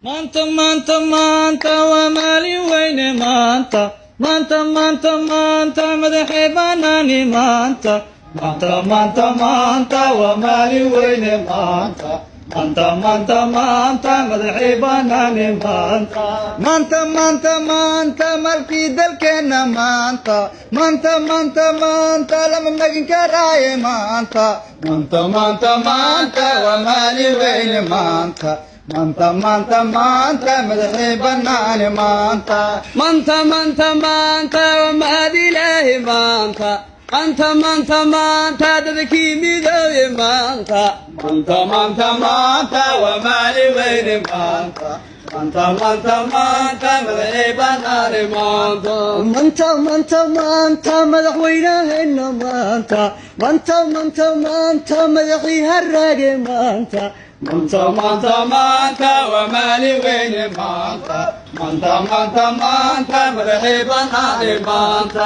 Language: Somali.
Maanta, maanta, maanta waa maalin weyne. Maanta, maanta, maanta, maanta madaxee banaani. Maanta, maanta, maanta, maanta waa maalin weyne. Maanta, maanta, maanta, maanta madaxee banaani. Maanta, maanta, maanta, maanta malkii dalkeenna. Maanta, maanta, maanta, maanta lama magin karaaye. Maanta, maanta, maanta, maanta waa maalin weyne. Maanta, maanta, maanta, maanta madaxee banaani. Maanta, Maanta, maanta, maanta waa mahad Ilaahi. Maanta, maanta, maanta, maanta dadkii midooye. Maanta, maanta, maanta, maanta waa maalin weyne. Maanta, maanta, maanta, maanta madaxee banaani. Maanta, Maanta, maanta, maanta madaxweynaheena. Maanta, maanta, maanta, maanta madaxii haraage. Maanta, maanta, maanta, maanta waa maalin weyne. Maanta, maanta, maanta, maanta madaxee banaani. Maanta.